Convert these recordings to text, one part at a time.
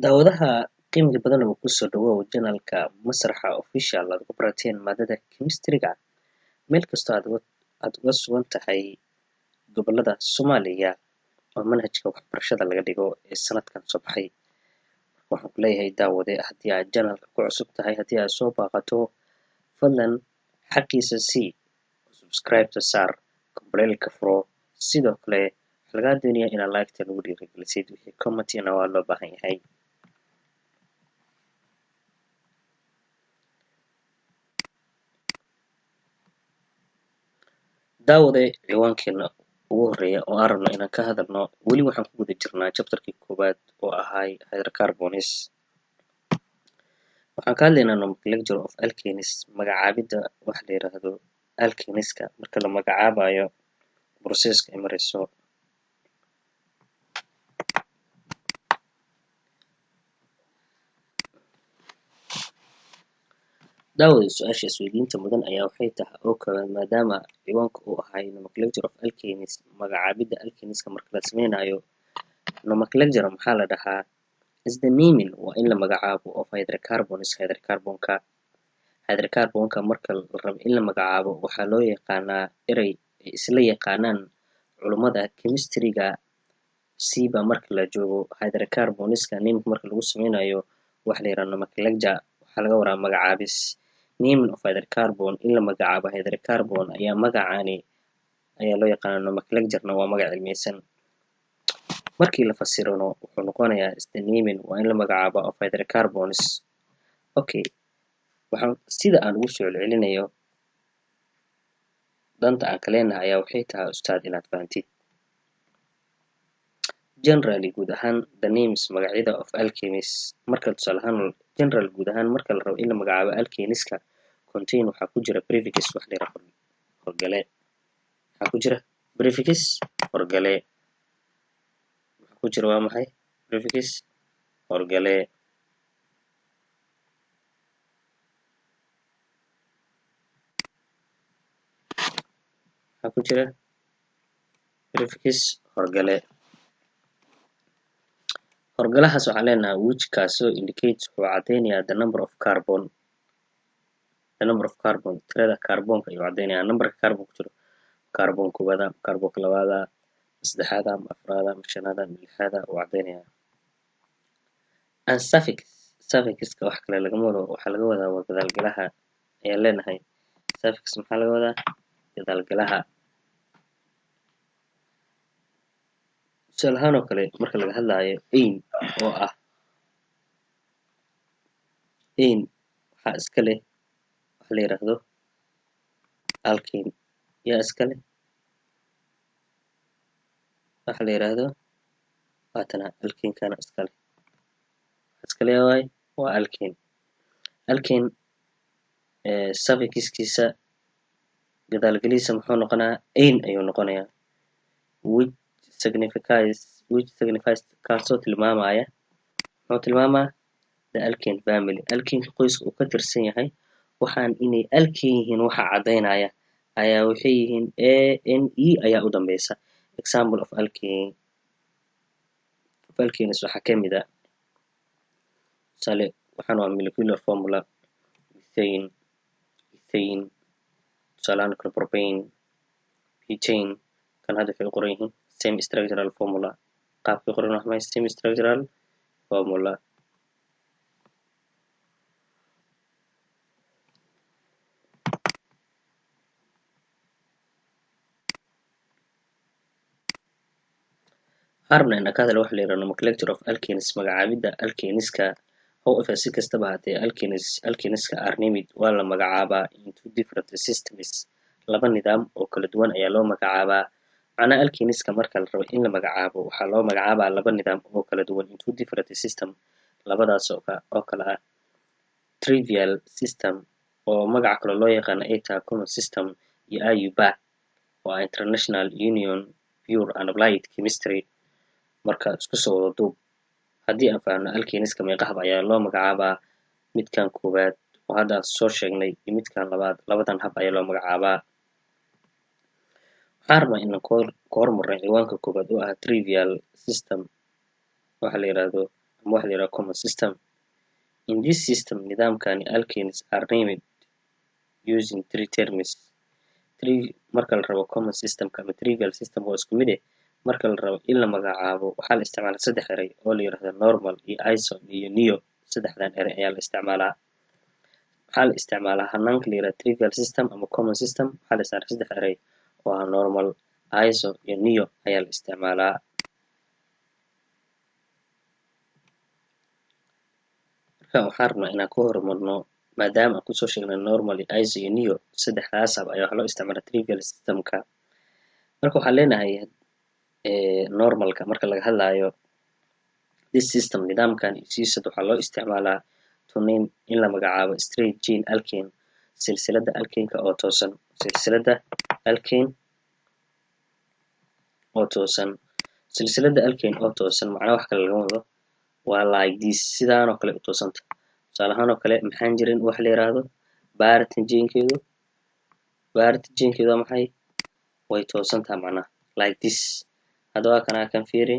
Daawadaha qiimiga badan oo kusoo dhawow channelka Masraxa Official aad ku barateen maadada chemistry-ga meel kastoo aad uga sugan tahay gobolada Soomaaliya oo manhajka waxbarashada laga dhigo ee sanadkan soo baxay. Waxaan ku leeyahay daawade, haddii aad channelka ku cusub tahay, haddii aad soo baaqato, fadlan xaqiisa sii subscribe-ta saar, gambaleelka furo. Sidoo kale waxaa lagaa doonayaa inaad like-ta nagu dhiirigelisid, wixii comment-ina waa loo baahan yahay. Daawade, ciwaankeena ugu horeeya oo aan rabno inaan ka hadalno, weli waxaan ku guda jirnaa chapterkii koowaad oo ahay hydrocarbons. Waxaan ka hadlaynaa nomenclature of alkanes, magacaabidda waxa la yiraahdo alkaneska, marka la magacaabayo processka ay marayso. Daawada, su-aasha isweydiinta mudan ayaa waxay tahay oo koowaad, maadaama ciwaanka uu ahay nomenclature of alkanes, magacaabidda alkaneska marka la sameynayo, nomenclature maxaa la dhahaa? Is the naming, waa in la magacaabo, of hydrocarbons, hydrocarbonka. Hydrocarbonka marka la rabo in la magacaabo waxaa loo yaqaanaa erey ay isla yaqaanaan culummada chemistry-ga. Siba marka la joogo hydrocarbonska, naming marka lagu sameynayo waxa la yiraahdo nomenclature waxaa laga waraa magacaabis. Naming of hydrocarbon, in la magacaabo hydrocarbon ayaa magacaani ayaa loo yaqaanaa nomenclature-na, waa magac cilmiyeysan. Markii la fasirano wuxuu noqonayaa is the naming, waa in la magacaabo, of hydrocarbons. Okay, waxaan sida aan ugu soo celcelinayo danta aan ka leenahay ayaa waxay tahay, ustaad, inaad fahantid. Generally, guud ahaan, the names, magacyada, of alkanes, marka tusaale ahaan, general, guud ahaan, marka la rabo in la magacaabo alkaneska, contain, waxaa ku jira, prefix, wax la yiraahdo horgale. Waxaa ku jira prefix, horgale. Waxaa ku jira waa maxay? Prefix, horgale. Waxaa ku jira prefix, horgale. Horgalahaas waxaan leenahay which, kaasoo, indicates, wuxuu caddeynayaa, the number of carbon, the number of carbon, tirada kaarboonka ayuu caddeynayaa, numberka carbon ku jiro, carbon koowaada, carbonka labaada, saddexaada, ama afraada, ama shanaada, ama lixaada uu caddeynayaa. And suffix, suffixka wax kale lagama wado, waxaa laga wadaa waa gadaalgalaha ayaan leenahay. Suffix maxaa laga wadaa? Gadaalgalaha. Tusaale ahaan oo kale, marka laga hadlaayo ane oo ah ane, waxaa iska leh waxa la yiraahdo alkane. Yaa iska leh waxa la yiraahdo? Waatana alkanekana iska leh. Iska leh waay waa alkane. Alkane suffixkiisa, gadaalgalihiisa, muxuu noqonayaa? Ane ayuu noqonayaa, which signifies, which signifies, kaasoo tilmaamaya, muxuu tilmaamaa? The alkane family, alkaneka qoyska uu ka tirsan yahay. Waxaan inay alkane yihiin waxa caddaynaya ayaa waxay yihiin a n e ayaa u dambeysa. Example of alkane, of alkanes, waxaa kamid ah, tusaale, waxaan waa molecular formula: methane, ethane, tusaale ahaan kale propane, butane. Kan hadda waxay u qoran yihiin same structural formula. Qaabkay qoran wax maxay? Same structural formula. Waxaan rabnaa inaan ka hadalno waxa la yiraahdo nomenclature of alkanes, magacaabidda alkaneska. However, si kastaba ahaatee, alkanes, alkaneska, are named, waa la magacaabaa, in two different systems, laba nidaam oo kala duwan ayaa loo magacaabaa. Macnaha alkaneska marka la rabo in la magacaabo waxaa loo magacaabaa laba nidaam oo kala duwan, in two different system, labadaas oo kala ah trivial system, oo magaca kale loo yaqaano ay tahay common system, iyo IUPAC, oo ah International Union Pure and Applied Chemistry. Marka isku soo wada duub, haddii aan fahamno alkaneska meeqa hab ayaa loo magacaabaa, midkan koowaad oo hadda aan soo sheegnay iyo midkan labaad, labadan hab ayaa loo magacaabaa. Waxaan rabnaa inaan ku hormarno ciwaanka koowaad oo ah trivial system, waxa la yiraahdo ama waxa la yidhaha common system. In this system, nidaamkani, alkanes are named using three terms. Three marka la rabo common systemka ama trivial system waa isku mid eh. Marka la rabo in la magacaabo waxaa la isticmaalaa saddex eray oo la yidhahdo normal iyo iso iyo neo. Saddexdan eray ayaa la isticmaalaa. Waxaa la isticmaalaa hanaanka la yidhahdo trivial system ama common system. Waxaa la isticmaalaa saddex eray oo ah normal, iso iyo neo ayaa la isticmaalaa. Marka waxaan rabnaa inaan ku horumarno, maadaama aan kusoo sheegnay normal iyo iso iyo neo, saddexdaas hab ayaa waxaa loo isticmaalaa trivial systemka. Marka waxaan leenahay normalka marka laga hadlaayo, this system, nidaamkan siisad, waxaa loo isticmaalaa to name, in la magacaabo, straight chain alkane, silsiladda alkaneka oo toosan, silsiladda alkane oo toosan. Silsiladda alkane oo toosan macnaha wax kale lagama wado, waa like this, sidaan oo kale u toosanta. Tusaale ahaan oo kale, maxaan jirin wax la yiraahdo parent chainkeedu. Parent chainkeedu waa maxay? Way toosantaha macnaha, like this. Hadda waa kanaa, kan fiiri,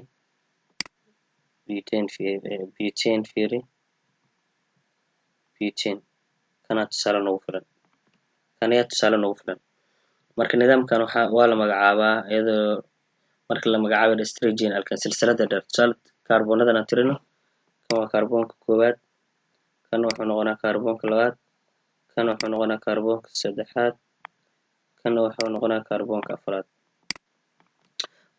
butane fiiri, butane fiiri, butane kanaa tusaale noogu filan, kan ayaa tusaale noogu filan. Marka nidaamkan waxaa waa la magacaabaa iyadoo marka la magacaabayo straight chain alkane, silsiladda dheer. Tusaale, kaarbonadan aan tirino: kan waa kaarboonka koowaad, kan wuxuu noqonaa kaarboonka labaad, kan wuxuu noqonaa kaarboonka saddexaad, kanna wuxuu noqonaa kaarboonka afraad.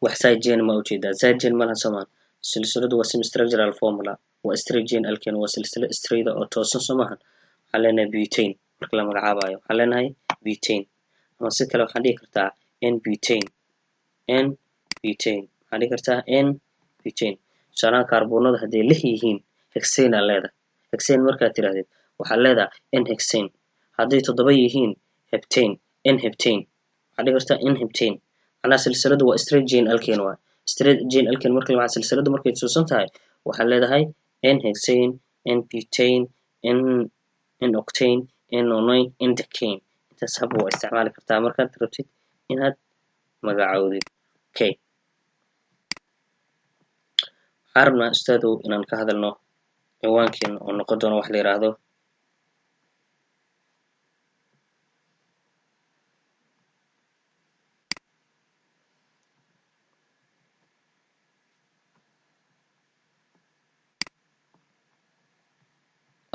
Wax side chain ma ujeedaa? Side chain malaha, soomaan? Silsiladu waa same structural formula, waa straight chain alkane, waa silsilo straight oo toosan, soo maahan? Waxaan leenahay butane. Marka la magacaabayo waxaan leenahay butane, ama si kale waxaan dhihi kartaa n butane. N butane waxaan dhihi kartaa, n butane. Tusaalahaan, kaarboonada hadday lix yihiin, hexane aa leedahay. Hexane markaad tirahdid waxaad leedahay n hexane. Hadday toddoba yihiin, heptane, n heptane waxaad dhihi kartaa, n heptane. Macnaha silsiladu waa straight chain alkane. Waa straight chain alkane marka la silsiladu markay toosan tahay, waxaad leedahay n hexane, n butane, n octane, n nonane, n decane. Intaas haba waa isticmaali kartaa markaad rabtid inaad magacoodid. Okay, waxaan rabnaa, ustaadow, inaan ka hadalno ciwaankeena oo noqon doono wax la yiraahdo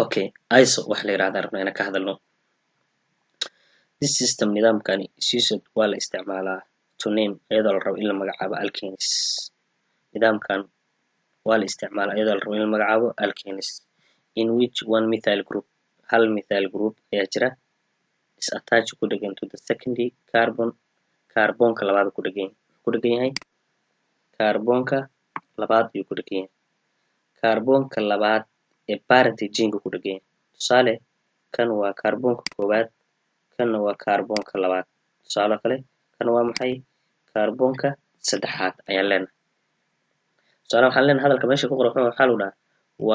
okay, iso wax la yirahdo rabnaa inaan ka hadalno. This system, nidaamkani, is used, waa la isticmaalaa, to name, iyadoo la rabo in la magacaabo, alkanes. Nidaamkan waa la isticmaalaa iyadoo la rabo in la magacaabo alkanes in which one methyl group, hal methyl group ayaa jira, is attached, ku dhegan, to the secondary carbon, kaarboonka labaad ku dhegan yahay. Ku dhegan yahay kaarboonka labaad ayuu ku dhegan yahay, kaarboonka labaad ee parent chainka ku dhegan yahay. Tusaale, kan waa kaarboonka koowaad, kanna waa kaarboonka labaad. Tusaale kale, kan waa maxay? Kaarboonka saddexaad ayaan leenahay. Tusaale, waxaan leenahay hadalka meesha ku qoran waxaa lagu dhahaa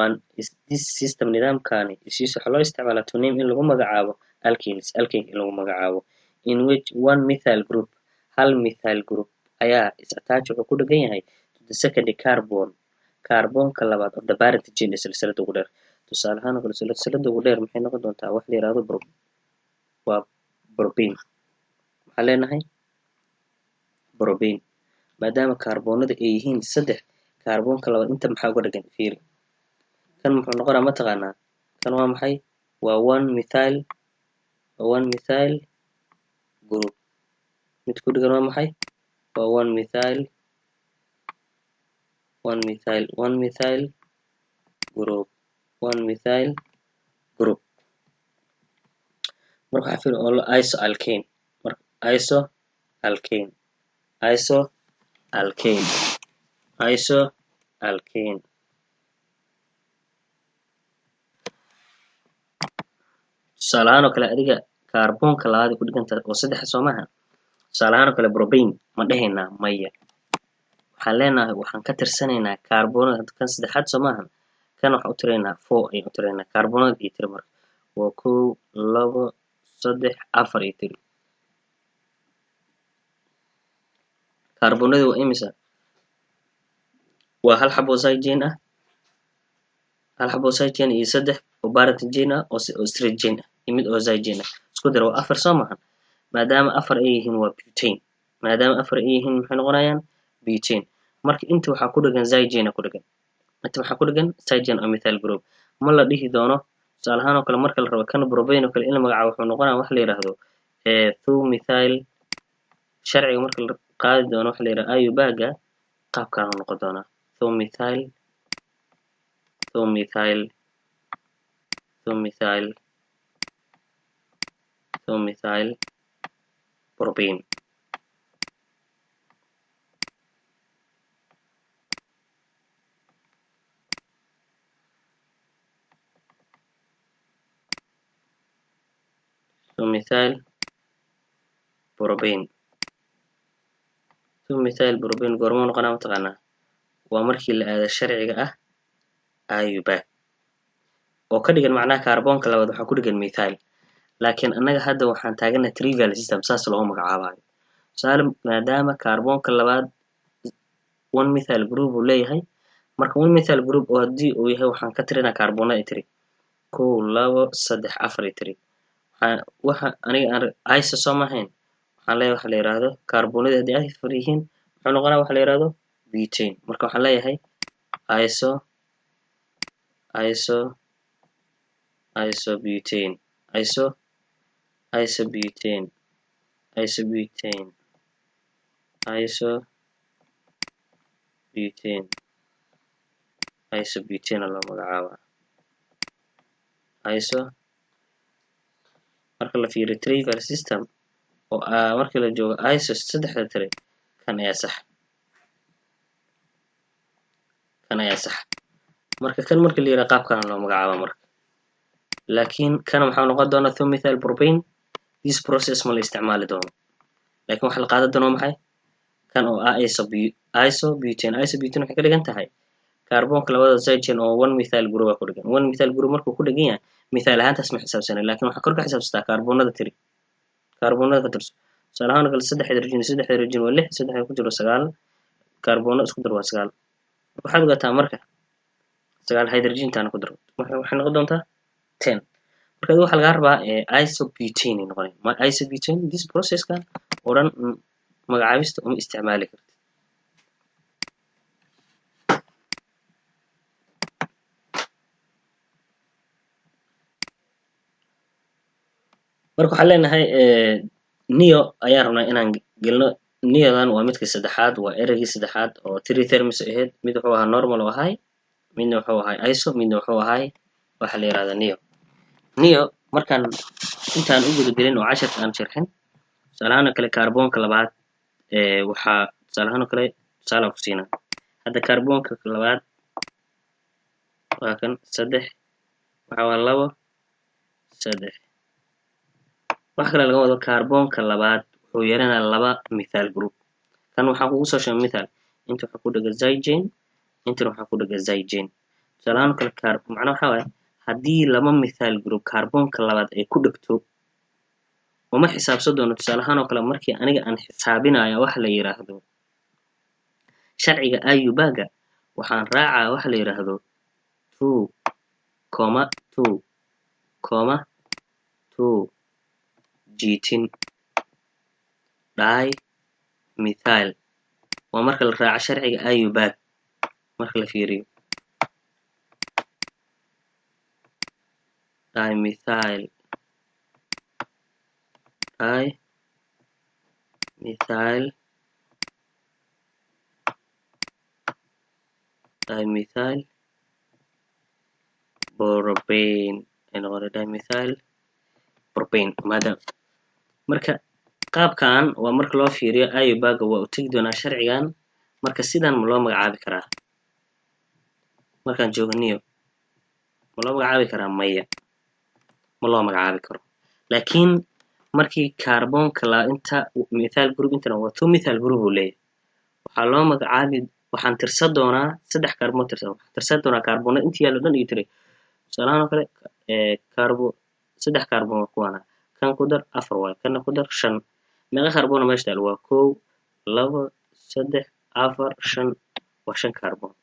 one is this system, nidaamkani, is used, waxaa loo isticmaalaa, to name, in lagu magacaabo, alkanes, alkane in lagu magacaabo, in which one methyl group, hal methyl group ayaa, is attached, wuxuu ku dhegan yahay, to the second carbon, kaarboonka labaad, of the parent chain, ee silsilada ugu dheer. Tusaale ahaan oo kale, silsilada ugu dheer maxay noqon doontaa? Wax la yiraahdo waa propane. Waxaan leenahay propane. Maadaama kaarboonada ay yihiin saddex, kaarboonka labaad inta maxaa uga dhegan? Fiiri, kan muxuu noqonaa? Mataqaanaa kan waa maxay? Waa one methyl, one methyl group. Mid ku dhegan waa maxay? Waa one methyl, one methyl, one methyl group, one methyl group. Marka waxaa fiiri oo iso alkane. Marka iso alkane, iso alkane, iso alkane. Tusaale ahaan oo kale, adiga kaarboonka labaad ay ku dhigan tahay oo saddex, soo maaha? Tusaale ahaan oo kale, propane ma dhehaynaa? Maya. Waxaan leenahay, waxaan ka tirsanaynaa kaarboonada. Kan saddexaad, soo maahan? Kan waxaan u tiraynaa four ayaan u tiraynaa. Kaarboonada iyo tiri marka waa kow, labo, saddex, afar iyo tiri. Kaarboonada waa imisa? Waa hal xabo side chain ah. Hal xabo side chain iyo saddex oo parent chain ah oo straight chain ah iyo mid oo side chain ah, isku dar waa afar, soo maahan? Maadaama afar ay yihiin waa butane. Maadaama afar ay yihiin, maxay noqonayaan? Butane. Marka inta waxaa ku dhagan side chain ku dhagan, inta waxaa ku dhagan side chain oo methyl group. Ma la dhihi doono, tusaale ahaan oo kale, marka la rabo kan propane oo kale in la magacaabo, wuxuu noqonaya wax la yiraahdo two methyl. Sharciga marka la qaadi doono waxa la yiraahdo IUPAC-ga, qaabkaan uu noqon doonaa: two methyl, two methyl, two methyl, two methyl propane. Two methyl propane, two methyl propane. Goormuu noqonaa mataqaanaa? Waa markii la aado sharciga ah IUPAC oo ka dhigan, macnaha kaarboonka labaad waxaa ku dhigan methyl. Laakiin annaga hadda waxaan taaganahay trivial system, saas loogu magacaabayo. Tusaale, maadaama kaarboonka labaad one methyl group uu leeyahay, marka one methyl group oo haddii uu yahay, waxaan ka tirinaa kaarboonada tiri: kow, labo, saddex, afar iyo tiri. Waxaa waxa aniga aan iso soo mahayn, waxaan leeyahay waxa la yiraahdo kaarboonada haddii afar yihiin, muxuu noqonaa? Waxa la yiraahdo butane. Marka waxaan leeyahay iso, iso, isobutane, iso, isobutane, isobutane, isobutane, isobutane loo magacaabaa iso. Marka la fiiriyo trivial system oo markii la joogo iso saddexda tire, kan ayaa sax, kan ayaa sax. Marka kan marka la yiraahdo qaabkan loo magacaabo marka. Laakiin kana maxaa noqon doonaa? Two methyl propane. This process ma la isticmaali doono, laakiin waxa la qaadan doono maxay? Kan oo ah isobutane. Isobutane waxay ka dhigan tahay kaarboonka labada side chain oo one methyl group ku dhigan. One methyl group markuu ku dhigan yahay, methyl ahaantaas ma xisaabsanay, laakiin waxaa kor ka xisaabsataa kaarboonada tiri, kaarboonada ka tirso. Tusaale ahaan kale, saddex hydrogen, saddex hydrogen waa lix, saddex ku jiro sagaal kaarboono, isku dar waa sagaal. Waxaad ogaataa marka sagaal hydrogen-taana ku dar, waxay noqon doontaa 10. Marka adiga waxaa lagaa rabaa isobutane ay noqonaya ma isobutane. This process-kan oo dhan magacaabista uma isticmaali kartid. Marka waxaan leenahay neo ayaan rabnaa inaan gelino. Neodan waa midkii saddexaad, waa ereygii saddexaad oo three terms ahayd. Mid wuxuu ahaa normal oo ahay, midna wuxuu ahay iso, midna wuxuu ahay waxa la yihahda neo. Neo markaan intaan u guda gelin oo casharka aan sharxin, tusaale ahaan oo kale kaarboonka labaad waxaa, tusaale ahaan oo kale, tusaale ku siinaa hadda, kaarboonka labaad waa kan: saddex, waxa waa labo, saddex. Wax kale laga wado, kaarboonka labaad wuxuu yeelanayaa laba methyl group. Kan waxaa kugu soo sheegay methyl, inta waxaa ku dhega side chain, intana waxaa ku dhega side chain. Tusaale ahaan oo kale macnaha waxaa waaye haddii laba methyl group kaarboonka labaad ay ku dhegto, uma xisaabsan doono. Tusaale ahaan oo kale, markii aniga aan xisaabinayo waxa la yiraahdo sharciga IUPAC-ga, waxaan raacaa waxa la yiraahdo two comma two comma two jiitin dimethyl. Waa marka la raaco sharciga IUPAC. Marka la fiiriyo dimethyl, dimethyl, dimethyl propane ay noqonay, dimethyl propane. Maadaama marka qaabkan waa marka loo fiiriyo IUPAC-ga, waa u tegi doonaa sharcigan. Marka sidan ma loo magacaabi karaa markaan joogo neo? Ma loo magacaabi karaa? Maya, ma loo magacaabi karo. Laakiin markii kaarboonka la inta methyl group, intana waa two methyl group uu leeyahay, waxaa loo magacaabi, waxaan tirsan doonaa saddex kaarboon tirsan, waxaan tirsan doonaa kaarboona inta yaalo dhan iyo tiri. Tusaalahaan oo kale kaarbo saddex kaarboon waa kuwaana, kan ku dar afar waaye, kana ku dar shan. Meeqa kaarboona meesha taal? Waa kow, labo, saddex, afar, shan. Waa shan kaarboon.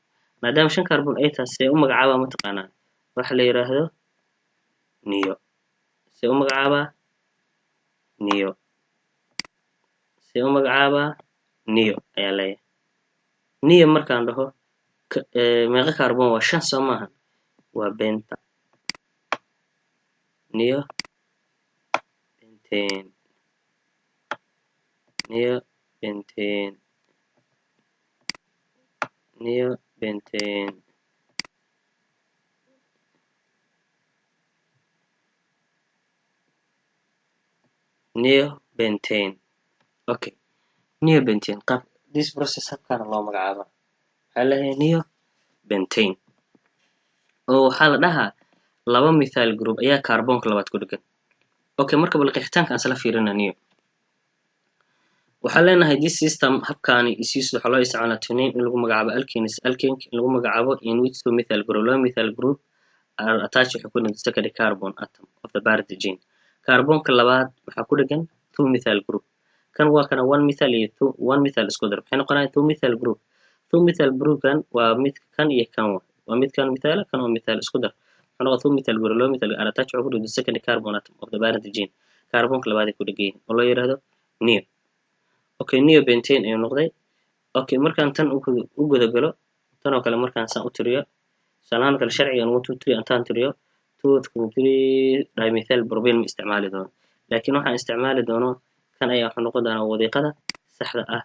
Maadaama shan kaarboon ay tahay, see u magacaabaa mataqaanaa? Waxa la yiraahdo neo. See u magacaabaa neo? See u magacaabaa? Neo ayaa leeyahay. Neo markaan dhaho, meeqa carbon waa? Shan, soo maahan? Waa penta. Neo pentane, neo pentane, neo pentane, neo pentane. Okay, neo pentane qaab this process, habkaana loo magacaabaa. Waxaa leeyahay neo pentane oo waxaa la dhahaa laba methyl group ayaa kaarboonka labaad ku dhegan. Okay, marka bal qeexitaanka aan isla fiirina. Neo waxaan leenahay this system, habkaani, is used, waxaa loo isticmaalaa, to name, in lagu magacaabo, alkanes, alkane in lagu magacaabo, in which two methyl group, laba methyl group, are attached, waxay ku dhegan, second carbon atom of the parent chain. Kaarboonka labaad waxaa ku dhegan two methyl group. Kan waa kana one methyl iyo two, one methyl isku dar, maxay noqonayaan? Two methyl group. Two methyl groupkan waa mid kan iyo kan, waa midkan methyl, kan waa methyl, isku dar wuxuu noqon two methyl group. Laba methyl are attached, waxaa ku dhegan second carbon atom of the parent chain. Kaarboonka labaad ay ku dhegan yihiin oo loo yiraahdo neo. Okay, neo pentane ayuu noqday. Okay, markaan tan u guda galo, tan oo kale markaan saan u tiriyo, tusaalahaan kale sharcigan 1, 2, 3 intaan tiriyo, 2, 3 dimethyl propane ma isticmaali doono, laakiin waxaan isticmaali doono kan ayaa wuxuu noqon doonaa wadiiqada saxda ah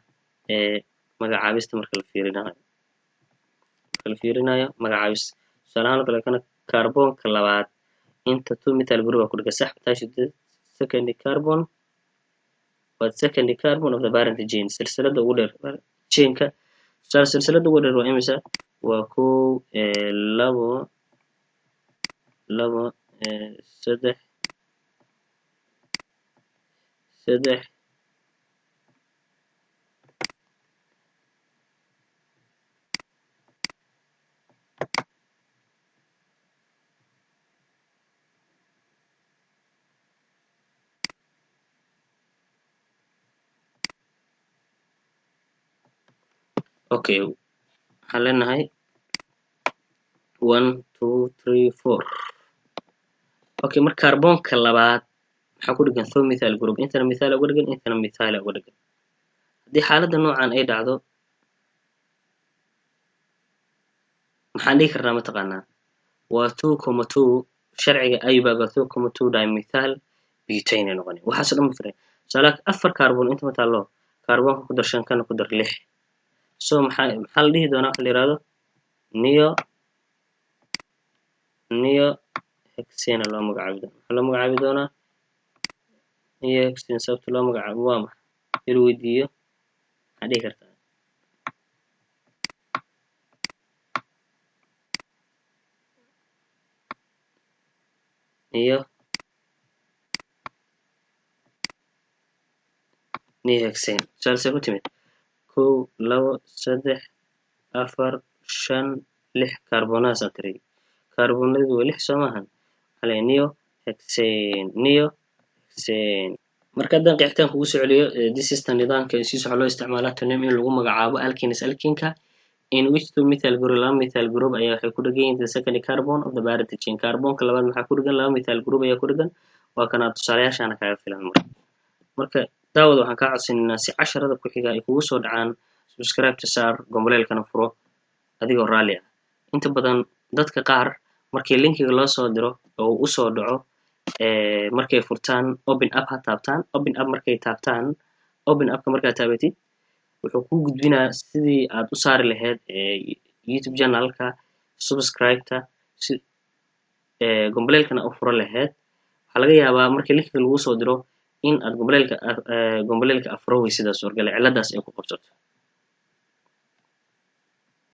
ee magacaabista marka la fiirinayo magacaabista. Tusaalahaan kale kana kaarboonka labaad inta two methyl group ku dhigan, sax? Attached the second carbon, waa second carbon of the parent chain, silsilada ugu dheer chainka. Tusaale, silsilada ugu dheer waa imisa? Waa kow, labo, labo, saddex, saddex. Okay, waxaan leenahay 1, 2, 3, 4. Okay, marka kaarboonka labaad maxaa ku dhegan? Two methyl group. Intana methyl uga dhegan, intana methyl uga dhegan. Haddii xaaladda noocan ay dhacdo, maxaan dhihi karnaa? Mataqaanaa, waa 2,2 sharciga IUPAC, waa 2,2 dimethyl butane ay noqonaya. Waxaas oo dhan ma firay. Tusaale, afar kaarboon inta ma taallo? Kaarboonka ku dar shan, kana ku dar lix. So maxaa la dhihi doonaa? Waxa la yihahdo neo hexane loo magacaabi doona. Maxaa loo magacaabi doonaa? Neo hexane. Sababta loo magacaabo waa maxay il weydiiyo, maxaa dhihi kartaa? Neo hexane, tusaale, see ku timid? Kow, labo, saddex, afar, shan, lix kaarboonadaasaan tiriyay. Kaarboonadu waa lix, soo maahan? Waxaa la neo hexane, neo hexane. Marka haddaan qeexitaan kugu soo celiyo, this system, nidaamka siis, waxaa loo isticmaalaa to name, in lagu magacaabo, alkanes, alkaneka, in which two methyl group, laba methyl group ayaa waxay ku dhegan yihiin the second carbon of the parent chain. Kaarboonka labaad maxaa ku dhegan? Laba methyl group ayaa ku dhegan. Waa kana tusaalayaashaana kaaga filan. Marka daawada waxaan kaa codsanaynaa, si casharada ku xiga ay kugu soo dhacaan, subscribe ta saar, gambaleelkana furo, adigoo raalli ah. Inta badan dadka qaar markii linkiga loo soo diro oo uu usoo dhaco, markay furtaan, open app ha taabtaan. Open app markay taabtaan, open appka markaad taabatid, wuxuu kuu gudbinaa sidii aad u saari lahayd YouTube channelka subscribe-ta, si gambaleelkana u furo lahayd. Waxaa laga yaabaa markii linkiga lagu soo diro in aad gambaleelka afuro weysidaas suurgala ciladaas ay ku qabsato.